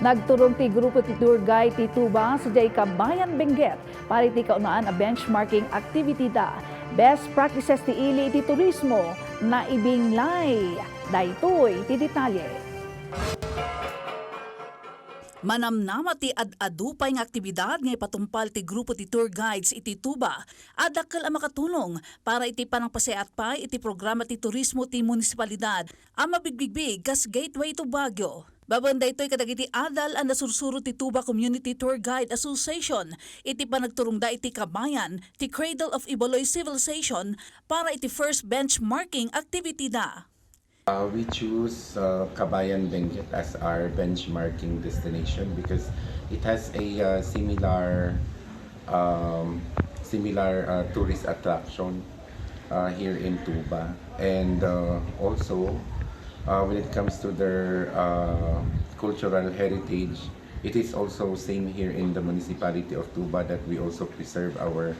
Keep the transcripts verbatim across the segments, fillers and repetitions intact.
Nagturong ti grupo ti tour guide ti Tuba sadiay Kabayan Benguet para iti kaunaan a benchmarking activity da. Best practices ti ili iti turismo, naibinglay. Daytoy ti detalye. Manamnama ti ad-adu pay nga aktibidad nga ipatungpal ti grupo ti tour guides iti Tuba a dakkel a makatulong para iti panangpasayaat pay iti programa ti turismo ti munisipalidad a mabigbigbig kas Gateway to Baguio. Babaen daytoy kadagiti adal a nasursuro ti Tuba Community Tour Guide Association iti panagturongda iti kabayan ti Cradle of Ibaloy Civilization para iti first benchmarking activity da. Uh, we choose, uh, Kabayan Benguet as our benchmarking destination because it has a, uh, similar, um, similar, uh, tourist attraction, uh, here in Tuba. And, uh, also, uh, when it comes to their, uh, cultural heritage, it is also same here in the municipality of Tuba that we also preserve our,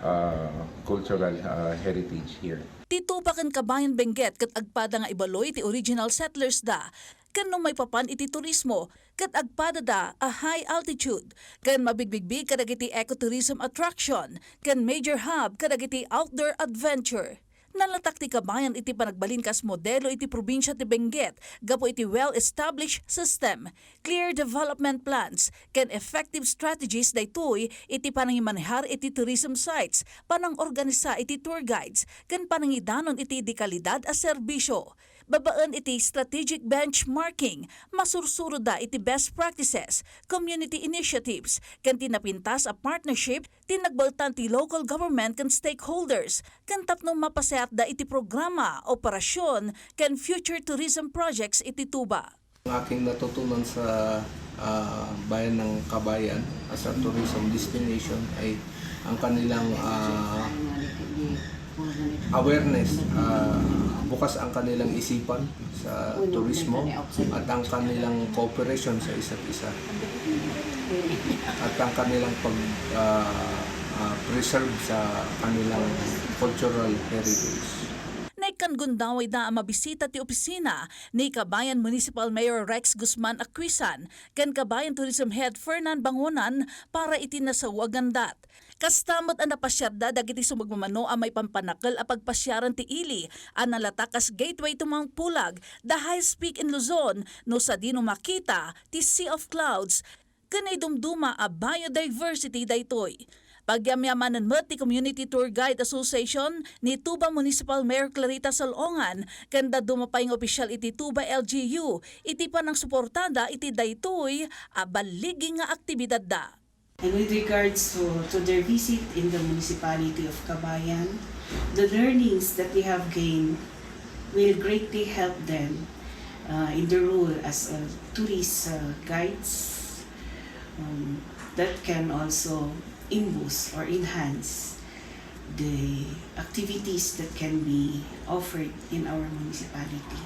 uh, cultural, uh, heritage here. Ti Tuba ken Kabayan Benguet ket agpada nga ibaloy ti original settlers da, ken no maipapan iti turismo, ket agpadada a high altitude, ken mabigbigbig kadagiti ecotourism attraction, ken major hub kadagiti outdoor adventure. Nalatak ti kabayan iti panagbalin kas modelo iti probinsia ti Benguet gapu iti well-established system, clear development plans, ken effective strategies daytoy iti panangimanehar iti tourism sites, panangorganisa iti tour guides, ken panangidanon iti dekalidad a serbisyo. Babaen iti strategic benchmarking, masursuroda iti best practices, community initiatives, ken ti napintas a partnership ti nagbaltan ti local government ken stakeholders, ken tapno mapasayaatda iti programa, operasyon, ken future tourism projects iti Tuba. Ang aking natutunan sa, ah, bayan ng Kabayan as a tourism destination ay ang kanilang, ah, awareness, ah, bukas ang kanilang isipan sa turismo at ang kanilang cooperation sa isa't isa at ang kanilang pag, ah, ah, preserve sa kanilang cultural heritage. Naikkan gundawayda a mabisita ti opisina ni Kabayan Municipal Mayor Rex Guzman Aquisan ken Kabayan Tourism Head Fernan Bangonan para iti nasao a gandat. Kasta met a napasiarda dagiti sumagmamano a maipampanakel a pagpasiaran ti ili a nalatak kas gateway to Mount Pulag, the highest peak in Luzon, no sadino makita ti sea of clouds ken naidumduma a biodiversity daytoy. Pagyamyamanen met ti Community Tour Guide Association ni Tuba Municipal Mayor Clarita Salongan ken dadduma pay nga opisyal iti Tuba L G U iti panangsuportada iti daytoy a balligi nga aktibidadda. And with regards to, to their visit in the municipality of Kabayan, the learnings that they have gained will greatly help them, uh, in their role as, uh, tourist, uh, guides, um, that can also imboost or enhance the activities that can be offered in our municipality.